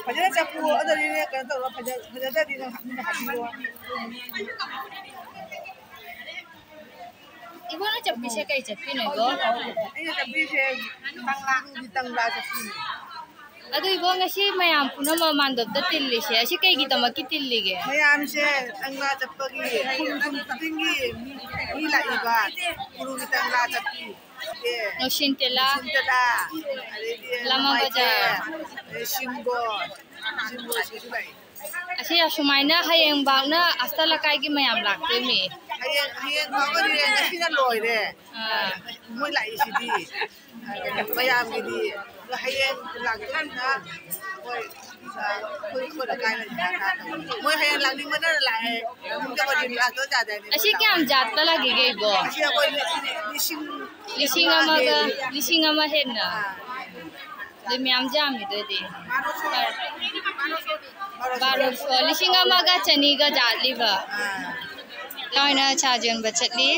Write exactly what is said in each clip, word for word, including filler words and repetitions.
ꯐꯖꯅ ꯆꯞꯄꯨ, ꯑꯗꯨꯗꯤꯅꯦ ꯀꯩꯅꯣ ꯇꯧꯔꯣ, ꯐꯖ-, ꯐꯖꯗ꯭ꯔꯗꯤ ꯅꯪ ꯃꯤꯅ ꯍꯥꯏꯕꯤꯔꯣ꯫ ꯏꯕꯣ, ꯅꯪ ꯆꯞꯄꯤꯁꯦ ꯀꯩ ꯆꯞꯄꯤꯅꯣ, ꯏꯕꯣ? ꯑꯩꯅ ꯆꯞꯄꯤꯁꯦ ꯇꯪꯂꯥ, ꯇꯪꯂꯥ ꯆꯞꯄꯤꯅꯦ꯫ ꯑꯗꯨ ꯏꯕꯣ, ꯉꯁꯤ ꯃꯌꯥꯝ ꯄꯨꯝꯅꯃꯛ ꯃꯥꯟꯗꯣꯞꯇ ꯇꯤꯜꯂꯤꯁꯦ, ꯑꯁꯤ ꯀꯩꯒꯤꯗꯃꯛꯀꯤ ꯇꯤꯜꯂꯤꯒꯦ? ꯃꯌꯥꯝꯁꯦ ꯇꯪꯂꯥ ꯆꯠꯄꯒꯤ ꯈꯨꯟ, ꯈꯨꯟ ꯈꯨꯗꯤꯡꯒꯤ ꯃꯤ, ꯃꯤ ꯂꯥꯛꯏꯕ ꯒꯨꯔꯨꯒꯤ ꯇꯪꯂꯥ ꯆꯠꯄꯤ꯫ ꯂꯧꯁꯤꯟ ꯇꯦꯂꯥ꯫ ꯂꯧꯁꯤꯟ ꯇꯦꯂꯥ꯫ ꯑꯗꯩꯗꯤ ꯂꯃꯥ ꯂꯃꯥꯏꯖꯦ, ꯕꯖꯥꯔ꯫ ꯑꯗꯩ ꯁꯤꯡꯕꯣꯟ꯫ ꯁꯤꯡꯕꯣꯟꯁꯤꯁꯨ ꯂꯥꯛꯏ꯫ ꯑꯁꯤ ꯑꯁꯨꯃꯥꯏꯅ ꯍꯌꯦꯡ ꯕꯥꯎꯅ ꯑꯁꯇ ꯂꯩꯀꯥꯏꯒꯤ ꯃꯌꯥꯝ ꯂꯥꯛꯇꯣꯏꯅꯦ꯫ ꯍꯌꯦꯡ, ꯍꯌꯦꯡ ꯐꯥꯎꯕꯗꯤ ꯉꯁꯤꯅ ꯂꯣꯏꯔꯦ꯫ ꯑꯥ꯫ ꯃꯣꯏ ꯂꯥꯛꯏꯁꯤꯗꯤ꯫ ꯃꯌꯥꯝꯒꯤꯗꯤ꯫ ꯑꯗꯣ ꯍꯌꯦꯡ ꯂꯥꯛꯇꯣꯏꯅ ꯑꯩꯈꯣꯏ, ꯑꯩꯈꯣꯏ, ꯑꯩꯈꯣꯏ ꯂꯩꯀꯥꯏꯅ ꯍꯤꯗꯥꯛ ꯀꯥꯞꯇꯧꯕꯅꯤ꯫ ꯃꯣꯏ ꯍꯌꯦꯡ ꯂꯥꯛꯅꯤꯡꯕꯅ ꯂꯥꯛꯑꯦ꯫ ꯂꯥꯛꯅꯤꯡꯗꯕꯗꯤ ꯂꯥꯛꯇꯣꯏ ꯇꯥꯗꯣꯏꯅꯦ꯫ ꯑꯁꯤ ꯀꯌꯥꯝ ꯖꯥꯠꯄ ꯂꯥꯛꯏꯒꯦ ꯏꯕꯣ? ꯑꯁꯤ ꯑꯩꯈꯣꯏ ꯂꯤꯁꯤꯡ, ꯂꯤꯁꯤꯡ ꯑꯃꯒ, ꯂꯤꯁꯤꯡ ꯑꯃ ꯍꯦꯟꯅ꯫ ꯑꯥ꯫ ꯑꯗꯨ ꯃꯌꯥꯝ ꯌꯥꯝꯃꯤꯗꯨꯗꯤ꯫ ꯕꯥꯔꯣꯁꯣ, ꯂꯤꯁꯤꯡ ꯑꯃꯒ ꯆꯅꯤꯒ ꯖꯥꯠꯂꯤꯕ꯫ ꯑꯥ꯫ ꯂꯣꯏꯅ ꯆꯥ ꯌꯣꯟꯕ ꯆꯠꯂꯤ꯫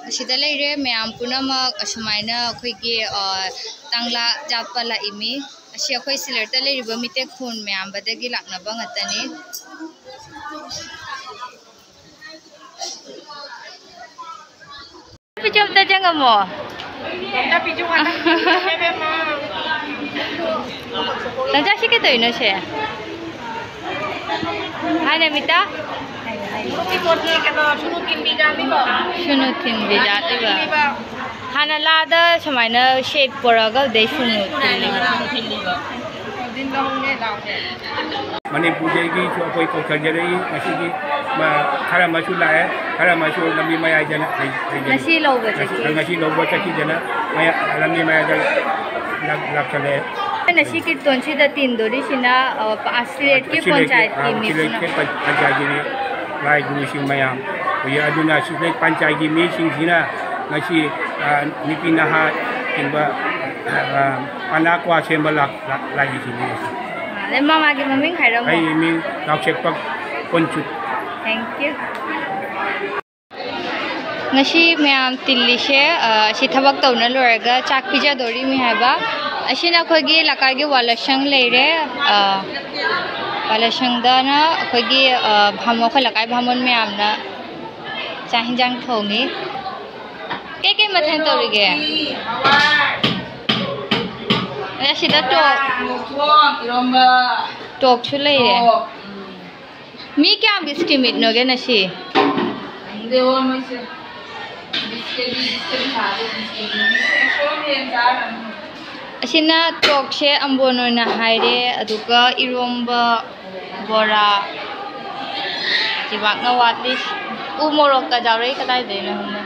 ꯑꯁꯤꯗ ꯂꯩꯔꯦ ꯃꯌꯥꯝ ꯄꯨꯝꯅꯃꯛ꯫ ꯑꯁꯨꯃꯥꯏꯅ ꯑꯩꯈꯣꯏꯒꯤ, ꯑ, ꯇꯪꯂꯥ ꯆꯥꯠꯄ ꯂꯥꯛꯏꯃꯤ꯫ ꯑꯁꯤ ꯑꯩꯈꯣꯏ ꯁꯤꯂꯔꯇ ꯂꯩꯔꯤꯕ ꯃꯤꯇꯩ ꯈꯨꯟ ꯃꯌꯥꯝꯕꯗꯒꯤ ꯂꯥꯛꯅꯕ ꯉꯥꯛꯇꯅꯤ꯫ ꯄꯤꯆꯝꯇ ꯆꯪꯉꯝꯃꯣ꯫ ꯅꯆꯥꯁꯤ ꯀꯩꯗꯧꯔꯤꯅꯣ ꯁꯦ? ꯍꯥꯏ ꯅꯃꯤꯇꯥ꯫ ꯁꯨꯅꯨ ꯊꯤꯟꯕꯤ ꯖꯥꯠꯂꯤꯕ꯫ ꯍꯥꯟꯅ ꯂꯥꯗ ꯁꯨꯃꯥꯏꯅ ꯁꯦꯠ ꯄꯨꯔꯛꯑꯒ ꯑꯗꯩ ꯁꯨꯅꯨ ꯊꯤꯜꯂꯤꯕ꯫ ꯃꯅꯤꯄꯨꯔꯗꯒꯤꯁꯨ ꯑꯩꯈꯣꯏ ꯀꯧꯊꯖꯔꯛꯏ꯫ ꯉꯁꯤꯒꯤ ꯃ-, ꯈꯔ ꯑꯃꯁꯨ ꯂꯥꯛꯑꯦ, ꯈꯔ ꯑꯃꯁꯨ ꯂꯝꯕꯤ ꯃꯌꯥꯏꯗꯅ ꯂꯩ-, ꯂꯩꯖꯔꯤ꯫ ꯉꯁꯤ ꯂꯧꯕ ꯉꯁꯤ, ꯆꯠꯈꯤ꯫ ꯉꯁꯤ ꯂꯧꯕ ꯆꯠꯈꯤꯗꯅ ꯃꯌꯥ-, ꯂꯝꯕꯤ ꯃꯌꯥꯏꯗ ꯂꯥꯛ-, ꯂꯥꯛꯁꯜꯂꯦ꯫ ꯑꯩꯈꯣꯏꯅ ꯁꯤ ꯀꯤꯔꯇꯣꯟꯁꯤꯗ ꯇꯤꯟꯗꯣꯔꯤꯁꯤꯅ, ꯑ, ꯄ-, ꯑ, ꯁꯤꯂꯦꯠꯀꯤ ꯁꯤꯂꯦꯠꯀꯤ, ꯄꯟꯆꯥꯌꯠꯀꯤ ꯑ, ꯃꯤꯁꯤꯅ꯫ ꯁꯤꯂꯦꯠꯀꯤ ꯄꯟ-, ꯄꯟꯆꯥꯌꯠꯀꯤꯅꯤ꯫ ꯂꯥꯏ ꯒꯨꯔꯨꯁꯤꯡ ꯃꯌꯥꯝ, ꯑꯩꯈꯣꯏꯒꯤ ꯑꯗꯨꯅ ꯁꯤꯗꯩ ꯄꯟꯆꯥꯏꯒꯤ ꯃꯤꯁꯤꯡꯁꯤꯅ ꯉꯁꯤ, ꯑ, ꯅꯨꯄꯤ ꯅꯍꯥ ꯆꯤꯡꯕ, ꯑ, ꯄꯅꯥ ꯀ꯭ꯋꯥ ꯁꯦꯝꯕ ꯂꯥꯛ-, ꯂꯥꯛ-, ꯂꯥꯛꯏꯁꯤꯅꯤ ꯉꯁꯤ꯫ ꯑꯗꯩ ꯃꯃꯥꯒꯤ ꯃꯃꯤꯡ ꯍꯥꯏꯔꯝꯃꯣ꯫ ꯑꯩ ꯃꯤꯡ ꯅꯥꯎꯁꯦꯛꯄ ꯀꯣꯟꯆꯨꯞ꯫ Thank you꯫ ꯉꯁꯤ ꯃꯌꯥꯝ ꯇꯤꯜꯂꯤꯁꯦ, ꯑ, ꯑꯁꯤ ꯊꯕꯛ ꯇꯧꯅ ꯂꯣꯏꯔꯒ ꯆꯥꯛ ꯄꯤꯖꯗꯣꯔꯤꯃꯤ ꯍꯥꯏꯕ꯫ ꯑꯁꯤꯅ ꯑꯩꯈꯣꯏꯒꯤ ꯂꯩꯀꯥꯏꯒꯤ ꯋꯥꯂꯁꯪ ꯂꯩꯔꯦ꯫ ꯑ, ꯋꯥꯂꯁꯪꯗꯅ ꯑꯩꯈꯣꯏꯒꯤ, ꯑ, ꯚꯥꯃꯣꯟ, ꯑꯩꯈꯣꯏ ꯂꯩꯀꯥꯏ ꯚꯥꯃꯣꯟ ꯃꯌꯥꯝꯅ ꯆꯥꯛ ꯍꯤꯟꯖꯥꯡ ꯊꯣꯡꯉꯤ꯫ ꯀꯩꯀꯩ ꯃꯊꯦꯜ ꯇꯧꯔꯤꯒꯦ? ꯑꯁꯤꯗ ꯇꯣꯛ-, ꯇꯣꯛꯁꯨ ꯂꯩꯔꯦ꯫ ꯃꯤ ꯀꯌꯥꯝꯒꯤ ꯏꯁꯇꯤꯃꯤꯠꯅꯣꯒꯦ ꯉꯁꯤ? ꯑꯁꯤꯅ ꯇꯣꯛꯁꯦ ꯑꯝꯕꯣꯟ ꯑꯣꯏꯅ ꯍꯥꯏꯔꯦ, ꯑꯗꯨꯒ ꯏꯔꯣꯝꯕ, ꯕꯣꯔꯥ, ꯆꯤꯕꯥꯛꯅ ꯋꯥꯠꯂꯤ꯫ ꯎ ꯃꯣꯔꯣꯛꯀ ꯌꯥꯎꯔꯛꯏ ꯀꯗꯥꯏꯗꯩꯅꯣ ꯈꯪꯗꯦ꯫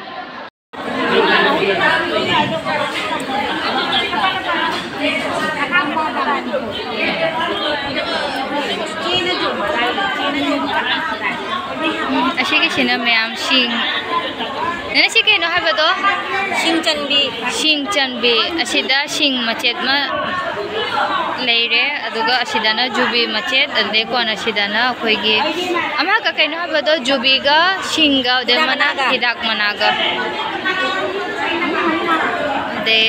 ꯑꯁꯤꯒꯤꯁꯤꯅ ꯃꯌꯥꯝ ꯁꯤꯡ꯫ ꯅꯪ ꯁꯤ ꯀꯩꯅꯣ ꯍꯥꯏꯕꯗꯣ? ꯁꯤꯡ ꯆꯟꯕꯤ꯫ ꯁꯤꯡ ꯆꯟꯕꯤ꯫ ꯑꯁꯤꯗ ꯁꯤꯡ ꯃꯆꯦꯠ ꯑꯃ ꯂꯩꯔꯦ, ꯑꯗꯨꯒ ꯑꯁꯤꯗꯅ ꯖꯨꯕꯤ ꯃꯆꯦꯠ, ꯑꯗꯨꯗꯩ ꯀꯣꯟꯅ ꯁꯤꯗꯅ ꯑꯩꯈꯣꯏꯒꯤ ꯑꯃꯈꯛ ꯀꯩꯅꯣ ꯍꯥꯏꯕꯗꯣ, ꯖꯨꯕꯤꯒ ꯁꯤꯡꯒ, ꯑꯗꯩ ꯍꯤꯗꯥꯛ ꯃꯅꯥ, ꯃꯅꯥꯒ꯫ ꯍꯤꯗꯥꯛ ꯃꯅꯥꯒ꯫ ꯑꯗꯩ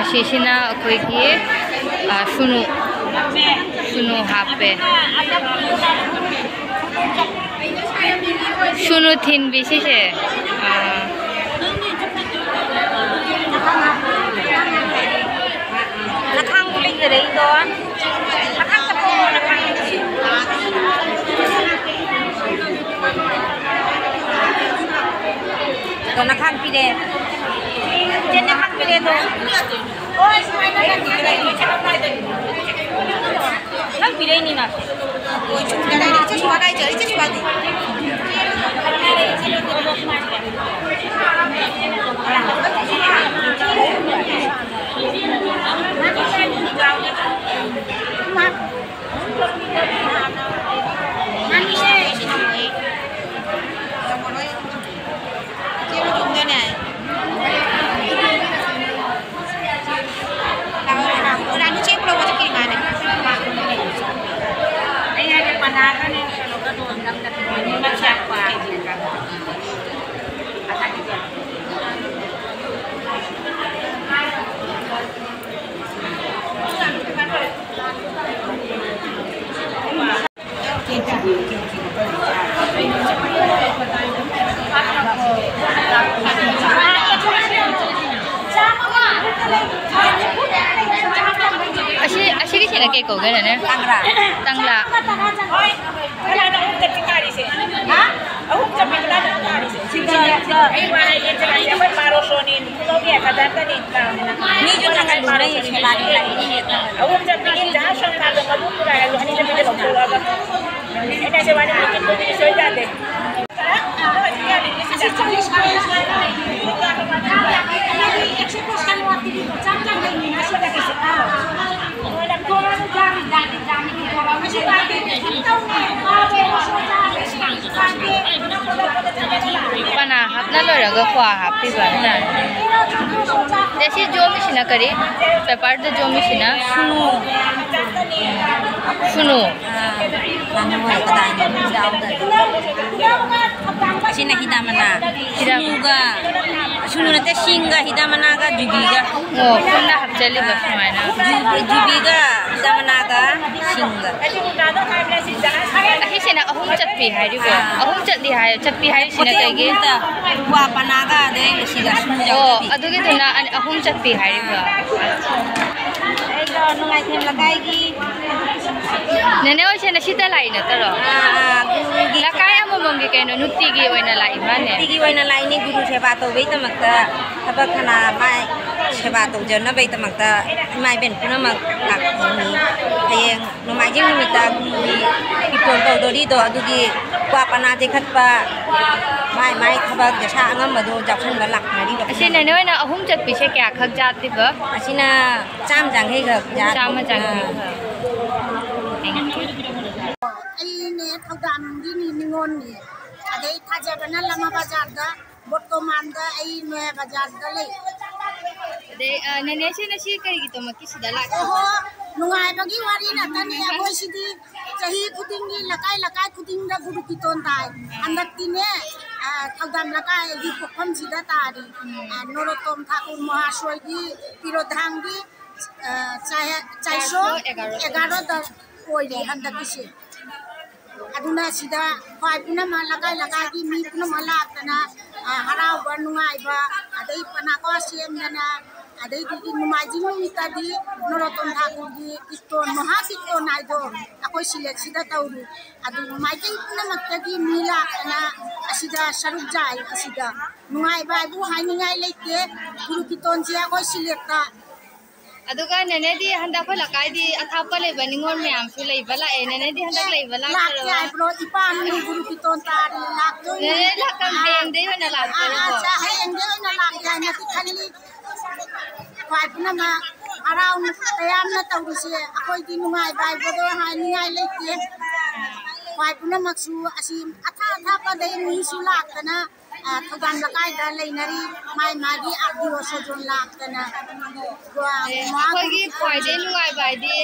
ꯑꯁꯤꯁꯤꯅ ꯑꯩꯈꯣꯏꯒꯤ, ꯑ, ꯁꯨꯅꯨ, ꯁꯨꯅꯨ ꯍꯥꯞꯄꯦ꯫ ꯁꯨꯅꯨ ꯊꯤꯟꯕꯤ ꯁꯤꯁꯦ꯫ ꯑ, ꯅꯈꯥꯡꯗꯣ ꯂꯩꯖꯔꯛꯏꯗꯣ꯫ ꯅꯈꯥꯡ ꯆꯠꯄ꯭ꯔꯣ? ꯅꯈꯥꯡ꯫ ꯑꯗꯣ ꯅꯈꯥꯡ ꯄꯤꯔꯦ꯫ ꯆꯦ, ꯅꯈꯥꯡ ꯄꯤꯔꯦ ꯑꯗꯣ꯫ ꯅꯪ ꯄꯤꯔꯛꯏꯅꯤꯅ꯫ ꯑꯩꯅ ꯀꯩ ꯀꯧꯒꯦꯅꯅꯦ? ꯇꯥꯡꯂꯥ꯫ ꯇꯥꯡꯂꯥ꯫ ꯍꯣꯏ꯫ ꯀꯅꯥꯅꯣ ꯑꯍꯨꯝ ꯆꯠꯄꯤ ꯀꯥꯔꯤꯁꯦ? ꯍꯥ? ꯑꯍꯨꯝ ꯆꯠꯄꯤꯗꯨꯅ ꯑꯗꯨꯝ ꯀꯥꯔꯤꯁꯦ? ꯑꯩ ꯋꯥ ꯍꯥꯏꯒꯦ, ꯆꯠꯂꯁꯦ꯫ ꯑꯩꯈꯣꯏ ꯄꯥꯔꯣꯁꯣꯅꯤ, ꯈꯨꯂꯧꯒꯤ ꯀꯗꯥꯇꯅꯤ꯫ ꯃꯤꯁꯨ ꯊꯥꯡꯒꯠꯂꯨꯔꯦ, ꯁꯦꯕꯥꯗꯤ ꯂꯥꯛꯏꯅꯦ꯫ ꯑꯍꯨꯝ ꯆꯠꯄꯤꯒꯤ ꯖꯍꯥꯖ ꯁꯣꯝ ꯊꯥꯕ ꯃꯔꯨ ꯄꯨꯔꯥ ꯍꯥꯏꯕ ꯑꯅꯤ ꯆꯠꯄꯤꯗ ꯂꯧꯊꯣꯛꯑꯒ꯫ ꯑꯩꯅ ꯍꯥꯏꯁꯦ ꯋꯥꯅꯤ, ꯃꯆꯤꯟ ꯊꯣꯛꯄꯤꯗꯤ ꯁꯣꯏ ꯌꯥꯗꯦ꯫ ꯄꯅꯥ ꯍꯥꯞꯅ ꯂꯣꯏꯔꯒ ꯀ꯭ꯋꯥ ꯍꯥꯞꯄꯤꯕ ꯍꯥꯏꯇꯥꯔꯦ꯫ ꯑꯗꯩ ꯁꯤ ꯌꯣꯝꯃꯤꯁꯤꯅ ꯀꯔꯤ? ꯄꯦꯄꯔꯗ ꯌꯣꯝꯃꯤꯁꯤꯅ? ꯁꯨꯅꯨ꯫ ꯁꯨꯅꯨ꯫ ꯑꯥ, ꯉꯥꯅꯨ ꯀꯗꯥꯏꯅꯣ? ꯌꯥꯎꯗꯔꯦ꯫ ꯑꯁꯤꯅ ꯍꯤꯗꯥꯛ ꯃꯅꯥ꯫ ꯍꯤꯗꯥꯛ꯫ ꯁꯨꯅꯨꯒ, ꯁꯨꯅꯨ ꯅꯠꯇꯦ, ꯁꯤꯡꯒ, ꯍꯤꯗꯥꯛ ꯃꯅꯥꯒ, ꯌꯨꯕꯤꯒ꯫ ꯑꯣ, ꯄꯨꯟꯅ ꯍꯥꯞꯆꯜꯂꯤꯕ ꯁꯨꯃꯥꯏꯅ꯫ ꯌꯨ-, ꯌꯨꯕꯤꯒ ꯍꯤꯗꯥꯛ ꯃꯅꯥꯒ ꯁꯤꯡꯒ꯫ ꯑꯁꯤꯁꯤꯅ ꯑꯍꯨꯝ ꯆꯠꯄꯤ ꯍꯥꯏꯔꯤꯕꯣ? ꯑꯥ꯫ ꯑꯍꯨꯝ ꯆꯠꯂꯤ ꯍꯥꯏ, ꯆꯠꯄꯤ ꯍꯥꯏꯔꯤꯁꯤꯅ ꯄꯣꯠꯆꯩ ꯀꯩꯒꯤ? ꯑꯍꯨꯝꯇ, ꯀ꯭ꯋꯥ ꯄꯅꯥꯒ ꯑꯗꯩ ꯁꯤꯒ ꯁꯨꯅꯨ ꯑꯣ, ꯌꯥꯎꯗꯕꯤ꯫ ꯑꯗꯨꯒꯤꯗꯨꯅ ꯑꯅꯤ, ꯑꯍꯨꯝ ꯆꯠꯄꯤ ꯍꯥꯏꯔꯤꯕ? ꯑꯩꯗꯣ ꯅꯨꯡꯉꯥꯏꯊꯦꯝ ꯂꯩꯀꯥꯏꯒꯤ ꯅꯦꯅꯦ ꯍꯣꯏꯁꯦ ꯅꯁꯤꯗ ꯂꯥꯛꯏ ꯅꯠꯇ꯭ꯔꯣ? ꯑꯥ, ꯑꯥ, ꯒꯨꯔꯨꯒꯤ ꯂꯩꯀꯥꯏ ꯑꯃꯃꯝꯒꯤ ꯀꯩꯅꯣ ꯅꯨꯡꯇꯤꯒꯤ ꯑꯣꯏꯅ ꯂꯥꯛꯏ ꯃꯥꯅꯦ? ꯅꯨꯡꯇꯤꯒꯤ ꯑꯣꯏꯅ ꯂꯥꯛꯏꯅꯦ, ꯒꯨꯔꯨ ꯁꯦꯕꯥ ꯇꯧꯕꯩꯗꯃꯛꯇ, ꯊꯕꯛ ꯈꯅꯥ ꯃꯥꯏ ꯁꯦꯕꯥ ꯇꯧꯖꯅꯕꯩꯗꯃꯛꯇ ꯏꯃꯥ ꯏꯕꯦꯟ ꯄꯨꯝꯅꯃꯛ ꯂꯥꯛꯄꯤꯅꯤ꯫ ꯍꯌꯦꯡ ꯅꯣꯡꯃꯥꯏꯖꯤꯡ ꯅꯨꯃꯤꯠꯇ ꯒꯨꯔꯨꯒꯤ ꯀꯤꯔꯇꯣꯟ ꯇꯧꯗꯣꯔꯤꯗꯣ, ꯑꯗꯨꯒꯤ ꯀ꯭ꯋꯥ ꯄꯅꯥ ꯇꯦꯛꯈꯠꯄ, ꯃꯥꯏ ꯃꯥꯏ ꯊꯕꯛ ꯗꯁꯥ ꯑꯉꯝꯕꯗꯣ ꯌꯥꯎꯁꯟꯕ ꯂꯥꯛꯅꯔꯤꯕ꯫ ꯑꯁꯤ ꯅꯦꯅꯦ ꯍꯣꯏꯅ ꯑꯍꯨꯝ ꯆꯠꯄꯤꯁꯦ ꯀꯌꯥꯈꯛ ꯆꯥꯗꯣꯏꯕ? ꯑꯁꯤꯅ ꯆꯥꯝꯃ ꯆꯥꯡꯈꯩ ꯈꯛ ꯆꯥ-, ꯆꯥꯝꯃ ꯆꯥꯡꯈꯩ ꯑꯥ꯫ ꯈꯛ꯫ ꯑꯩꯅꯦ ꯊꯧꯗꯥꯝꯒꯤꯅꯤ, ꯅꯤꯉꯣꯜꯅꯤ꯫ ꯑꯗꯩ ꯊꯥꯖꯕꯅ ꯂꯝꯃ ꯕꯖꯥꯔꯗ, ꯕꯣꯔꯇꯣꯃꯥꯟꯗ ꯑꯩ ꯅꯣꯌꯥ ꯕꯖꯥꯔꯗ ꯂꯩ꯫ ꯑꯗꯩ, ꯑ, ꯅꯦꯅꯦꯁꯦ ꯉꯁꯤ ꯀꯔꯤꯒꯤꯗꯃꯛꯀꯤ ꯁꯤꯗ ꯂꯥꯛꯏ? ꯑꯣꯍꯣ, ꯅꯨꯡꯉꯥꯏꯕꯒꯤ ꯋꯥꯔꯤ ꯉꯥꯛꯇꯅꯤ꯫ ꯑꯩꯈꯣꯏ ꯁꯤꯗꯤ ꯆꯍꯤ ꯈꯨꯗꯤꯡꯒꯤ ꯂꯩꯀꯥꯏ ꯂꯩꯀꯥꯏ ꯈꯨꯗꯤꯡꯗ ꯒꯨꯔꯨ ꯀꯤꯔꯇꯣꯟ ꯇꯥꯏ꯫ ꯍꯟꯗꯛꯇꯤꯅꯦ, ꯑ, ꯊꯧꯗꯥꯝ ꯂꯩꯀꯥꯏꯒꯤ ꯄꯣꯛꯐꯝꯁꯤꯗ ꯇꯥꯔꯤ꯫ ꯑ, ꯅꯣꯔꯣꯠꯇꯣꯝ ꯊꯥꯀꯨꯔ ꯃꯍꯥꯁꯣꯏꯒꯤ ꯄꯤꯔꯣꯊꯥꯡꯒꯤ, ꯑ, ꯆꯥꯏ-, ꯆꯥꯏꯁꯣ ꯆꯥꯏꯁꯣ ꯑꯦꯒꯥꯔꯣ꯫ ꯑꯦꯒꯥꯔꯣꯗ ꯑꯣꯏꯔꯦ ꯍꯟꯗꯛꯀꯤꯁꯦ꯫ ꯑꯗꯨꯅ ꯁꯤꯗ ꯈ꯭ꯋꯥꯏ ꯄꯨꯝꯅꯃꯛ, ꯂꯩꯀꯥꯏ ꯂꯩꯀꯥꯏꯒꯤ ꯃꯤ ꯄꯨꯝꯅꯃꯛ ꯂꯥꯛꯇꯅ, ꯑ, ꯍꯔꯥꯎꯕ, ꯅꯨꯡꯉꯥꯏꯕ, ꯑꯗꯩ ꯄꯅꯥ ꯀ꯭ꯋꯥ ꯁꯦꯝꯗꯅ, ꯑꯗꯩꯗꯤ ꯅꯣꯡꯃꯥꯏꯖꯤꯡ ꯅꯨꯃꯤꯠꯇꯗꯤ ꯅꯣꯔꯣꯇꯣꯝ ꯊꯥꯀꯨꯔꯒꯤ ꯀꯤꯔꯇꯣꯟ, ꯃꯍꯥ ꯀꯤꯔꯇꯣꯟ ꯍꯥꯏꯗꯣ ꯑꯩꯈꯣꯏ ꯁꯤꯂꯦꯠꯁꯤꯗ ꯇꯧꯔꯤ꯫ ꯑꯗꯨ ꯃꯥꯏꯀꯩ ꯄꯨꯝꯅꯃꯛꯇꯒꯤ ꯃꯤ ꯂꯥꯛꯇꯅ ꯑꯁꯤꯗ ꯁꯔꯨꯛ ꯌꯥꯏ꯫ ꯑꯁꯤꯗ ꯅꯨꯡꯉꯥꯏꯕ ꯍꯥꯏꯕꯨ ꯍꯥꯏꯅꯤꯡꯉꯥꯏ ꯂꯩꯇꯦ꯫ ꯒꯨꯔꯨ ꯀꯤꯔꯇꯣꯟꯁꯦ ꯑꯩꯈꯣꯏ ꯁꯤꯂꯦꯠꯇ ꯑꯗꯨꯒ ꯅꯦꯅꯦꯗꯤ ꯍꯟꯗꯛ ꯑꯩꯈꯣꯏ ꯂꯩꯀꯥꯏꯗꯤ ꯑꯊꯥꯞꯄ ꯂꯩꯕ ꯅꯤꯉꯣꯜ ꯃꯌꯥꯝꯁꯨ ꯂꯩꯕ ꯂꯥꯛꯑꯦ꯫ ꯅꯦꯅꯦꯗꯤ ꯍꯟꯗꯛ ꯂꯩꯕ ꯂꯥꯛꯀꯦ ꯂꯥꯛꯇ꯭ꯔꯕ? ꯍꯥꯏꯕ꯭ꯔꯣ? ꯏꯄꯥ ꯃꯤꯒꯨꯔꯨ ꯀꯤꯇꯣꯟ ꯇꯥꯔꯤ, ꯂꯥꯛꯇꯣꯏꯅꯤ꯫ ꯅꯦꯅꯦ ꯂꯥꯛꯀ-, ꯍꯌꯦꯡꯗꯩ ꯑꯣꯏꯅ ꯂꯥꯛꯇꯣꯏꯔꯕꯣ? ꯑꯥ, ꯑꯥ, ꯍꯌꯦꯡꯗꯩ ꯑꯣꯏꯅ ꯂꯥꯛꯀꯦ ꯍꯥꯏꯅꯗꯤ ꯈꯜꯂꯤ꯫ ꯈ꯭ꯋꯥꯏ ꯄꯨꯝꯅꯃꯛ ꯍꯔꯥꯎꯅ ꯇꯌꯥꯝꯅ ꯇꯧꯔꯤꯁꯦ ꯑꯩꯈꯣꯏꯗꯤ ꯅꯨꯡꯉꯥꯏꯕ ꯍꯥꯏꯕꯗꯣ ꯍꯥꯏꯅꯤꯡꯉꯥꯏ ꯂꯩꯇꯦ꯫ ꯈ꯭ꯋꯥꯏ ꯄꯨꯝꯅꯃꯛꯁꯨ ꯑꯁꯤ ꯑꯊꯥ ꯑꯊꯥꯞꯄꯗꯩ ꯃꯤꯁꯨ ꯂꯥꯛꯇꯅ ꯑ, ꯊꯧꯕꯥꯜ ꯂꯩꯀꯥꯏꯗ ꯂꯩꯅꯔꯤ꯫ ꯃꯥꯏ ꯃꯥꯒꯤ ꯑꯥꯔ ꯗꯤ ꯑꯣ ꯁꯣꯖꯣꯟ ꯂꯥꯛꯇꯅ, ꯑ, ꯑꯦ, ꯃꯥ ꯑꯩꯈꯣꯏꯒꯤ ꯈ꯭ꯋꯥꯏꯗꯒꯤ ꯅꯨꯡꯉꯥꯏꯕ ꯍꯥꯏꯗꯤ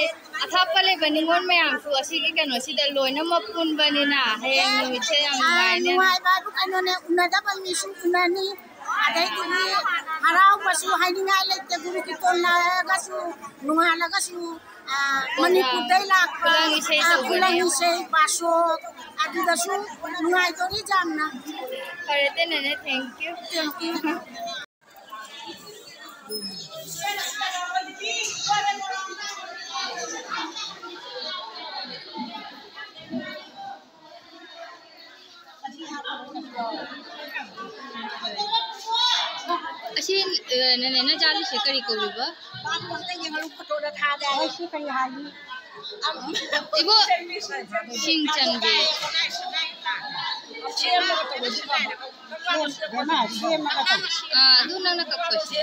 ꯑꯊꯥꯞꯄ ꯂꯩꯕ ꯅꯤꯉꯣꯜ ꯃꯌꯥꯝꯁꯨ ꯑꯁꯤꯒꯤ ꯀꯩꯅꯣꯁꯤꯗ ꯂꯣꯏꯅꯃꯛ ꯄꯨꯟꯕꯅꯤꯅ ꯍꯌꯦꯡ ꯅꯨꯃꯤꯠꯁꯦ ꯌꯥꯝ ꯑ, ꯅꯨꯡꯉꯥꯏꯅꯤ꯫ ꯅꯨꯡꯉꯥꯏꯕ ꯍꯥꯏꯕꯨ ꯀꯩꯅꯣꯅꯦ, ꯎꯅꯗꯕ ꯃꯤꯁꯨ ꯎꯅꯅꯤ꯫ ꯑꯗꯩꯗꯤ ꯍꯔꯥꯎꯕꯁꯨ ꯍꯥꯏꯅꯤꯡꯉꯥꯏ ꯂꯩꯇꯦ꯫ ꯒꯨꯔꯨ ꯀꯤꯔꯇꯣꯟ ꯂꯥꯛꯑꯒꯁꯨ, ꯅꯣꯡꯉꯥꯜꯂꯒꯁꯨ, ꯑ, ꯃꯅꯤꯄꯨꯔꯗꯩ ꯂꯥꯛꯄ, ꯈꯨꯂꯪ ꯏꯁꯩ ꯑ, ꯇꯧꯒꯅꯤ꯫ ꯈꯨꯂꯪ ꯏꯁꯩ, ꯕꯥꯁꯣꯛ, ꯑꯗꯨꯗꯁꯨ ꯅꯨꯡꯉꯥꯏꯗꯣꯔꯤ ꯌꯥꯝꯅ꯫ ꯐꯔꯦ, ꯇꯦ ꯅꯦꯅꯦ, thank you꯫ Thank you꯫ ꯑꯁꯤ, ꯑ, ꯅꯦꯅꯦꯅ ꯆꯥꯔꯤꯁꯦ ꯀꯔꯤ ꯀꯧꯔꯤꯕ? ꯃꯥꯗꯣ ꯑꯝꯇ ꯌꯦꯡꯍꯜꯂꯨ, ꯐꯣꯇꯣꯗ ꯊꯥꯗꯦ ꯍꯥꯏ꯫ ꯑꯩꯁꯤ ꯀꯔꯤ ꯍꯥꯏꯅꯤ? ꯏꯕꯣ, ꯁꯤꯡ ꯆꯟꯕꯤ꯫ ꯁꯦꯝꯃꯒ ꯇꯧꯕ꯫ ꯑꯥ, ꯑꯗꯨ ꯅꯪꯅ ꯀꯛꯄꯁꯦ꯫